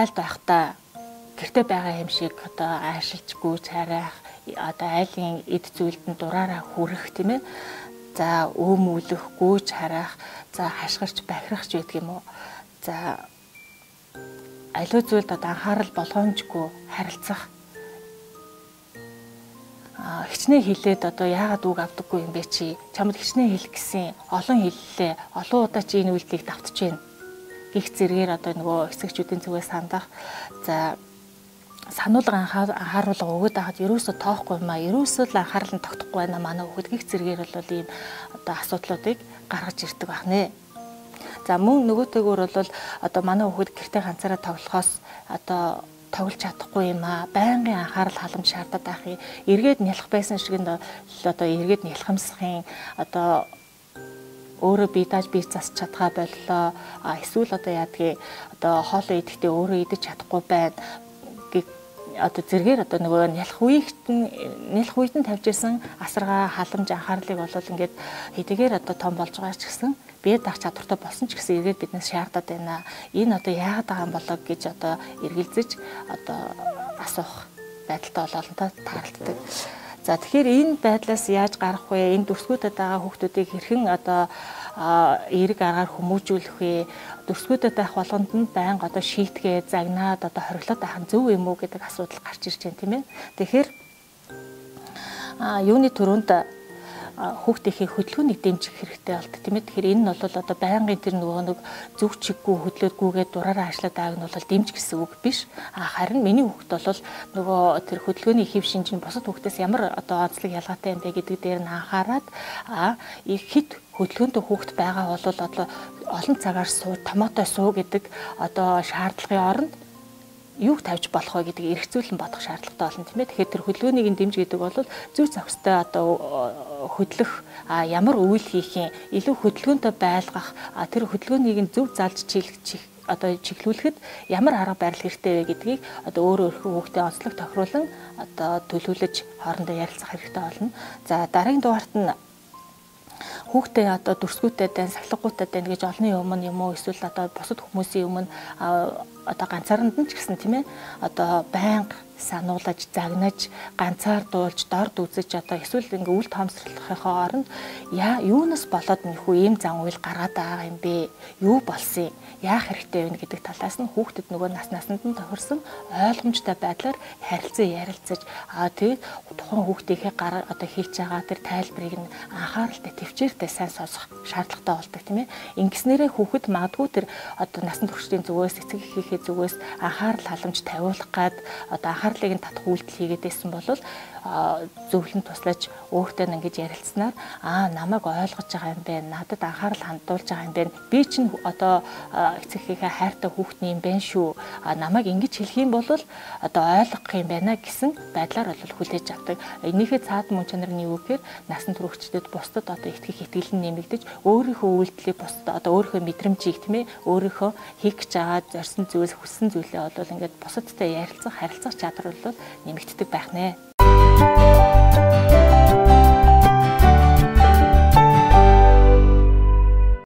Айлд байхдаа гэрте байгаа юм шиг одоо аашилж гүйж харайх, одоо айлын эд зүйлд нь дураараа хүрэх тийм ээ. За өөмүүлэх, гүйж харах, за хашгирч бахирах ч байдаг юм уу. За аливаа зүйлд одоо анхаарал болгоомжгүй харилцах. Хичнээн хилээд одоо яагаад үг авдаггүй юм бэ чи? Чамд хичнээн хэлэх гэсэн олон хэллээ. Олон удаа чи энэ үйлдэлийг давтж байна гих зэрэгээр одоо нөгөө эцэгчүүдийн зүгээс хандах. За сануулга анхааруулга өгöd байхад ерөөсөө тоохгүй юм а. Ерөөсөө л анхаарал нь тогтохгүй байна манай хүүхэд гих зэрэгээр бол ийм одоо асуудлуудыг гаргаж ирдэг байна. За мөн нөгөөтэйгөр бол одоо манай хүүхэд гэртээ ганцаараа тоглохоос одоо тоглож чадахгүй юм а. Байнгын анхаарал халамж шаардаад байх юм. Эргээд нялх байсан шиг нь одоо эргээд нялхамсахын одоо өөрөө бие дааж бие засч чадхаа боллоо. А эсвэл одоо яадгийг одоо хоолоо идэхдээ өөрөө идэж чадахгүй байна гэх одоо зэрэгээр одоо нөгөө нялх үед нь тавьж исэн асаргаа халамж анхаарлыг бол ингээд хэдийгээр одоо том болж байгаа ч гэсэн бие даах чадвартай болсон ч гэсэн эргээд биднээс шаардаад байна. Энэ одоо яагаад байгаа юм болоо гэж одоо эргэлзэж одоо асуух байдалтай бол олонтой тааралддаг. За тэгэхээр энэ байдлаас яаж гарах вэ? Энэ дүрсгүүдэд байгаа хүүхдүүдийг хэрхэн одоо эерэг аргаар хүмүүжүүлэх вэ? Дүрсгүүдэд байх болгонд нь байнга одоо шийтгээ, загнаад одоо хориглоод байх нь зөв юм уу гэдэг асуудал гарч ирж байна, тийм ээ. Тэгэхээр юуны түрүүнд хүүхдийнхээ хөдөлгөөнийг дэмжих хэрэгтэй болдог, тийм ээ. Тэгэхээр энэ нь бол одоо байнгын тэр нөгөө нэг зөв чиггүй хөдлөөдгүйгээ дураараа ажиллаад байгааг нь бол дэмж гэсэн үг биш. Харин миний хүүхд бол нөгөө тэр хөдөлгөөний хэв шинж нь бусад хүүхдээс ямар одоо онцлог ялгаатай юм бэ гэдэг дээр нь анхаарад хит хөдөлгөөнтэй хүүхд байгаа бол одоо олон цагаар суу, томоотой суу гэдэг одоо шаардлагын оронд юуг тавьж болох вэ гэдгийг эргцүүлэн бодох шаардлагатай болно, тийм ээ. Тэгэхээр тэр хөдөлгөөнийг нь дэмж гэдэг бол зөв зохистой одоо хөдлөх, ямар үйл хийх юм, илүү хөдөлгөөнтэй байлгах, тэр хөдөлгөөнийг нь зөв залж чиглэх одоо чиглүүлэхэд ямар арга барил хэрэгтэй вэ гэдгийг одоо өөрөө өөрийнхөө хүүхдээ онцлог тохируулан одоо төлөвлөж хоорондоо ярилцах хэрэгтэй болно. За дараагийн дугаарт нь хүүхдээ одоо дүрсгүүтэй дайн, сахилгагүйтэй дайн гэж олонний өмнө юм уу эсвэл одоо бусад хүмүүсийн өмнө одоо ганцаарнд нь ч гэсэн, тийм ээ, одоо байнга сануулаж, загнаж, ганцаар дуулж, дорд үзэж одоо эсвэл ингээ үл тоомсорлохынхоо оронд юунаас болоод нөхөө ийм зан үйл гаргаад байгаа юм бэ? Юу болсон юм? Яах хэрэгтэй вэ гэдэг талаас нь хүүхдэд нөгөө нас насанд нь тохирсон ойлгомжтой байдлаар харилцан ярилцаж тэгээд тухайн хүүхдийнхээ гар одоо хийж байгаа тэр тайлбарыг нь анхааралтай, төвчээртэй сайн сонсох шаардлагатай болдог, тийм ээ. Ингэснээрээ хүүхэд магадгүй тэр одоо насан туршдын зүгээс, эцэг эхийнхээ зүгээс анхаарал халамж тавиулах гад одоо анхаарлыг нь татах үйлдэл хийгээд байсан бол зөвлөн туслаж өөртөө ингэж ярилцсанаар намайг ойлгож байгаа юм байна, надад анхаарал хандуулж байгаа юм байна, би чинь одоо эцэг эхийнхээ хайртай хүүхдний юм байна шүү, намайг ингэж хэлэх юм бол одоо ойлгох юм байна гэсэн байдлаар бол хүлээж авдаг. Энийхээ цаад мөн чанар нь юу гэхээр насан туршидад бусдад одоо итгэх итгэл нь нэмэгдэж, өөрийнхөө үйлдэлийг бусдад одоо өөрийнхөө мэдрэмжийг, тийм ээ, өөрийнхөө хийх гэж байгаа зорьсон зүйлс, хүссэн зүйлээ бол ингээд бусадтай ярилцах, харилцах чадвар бол нэмэгддэг байх нэ.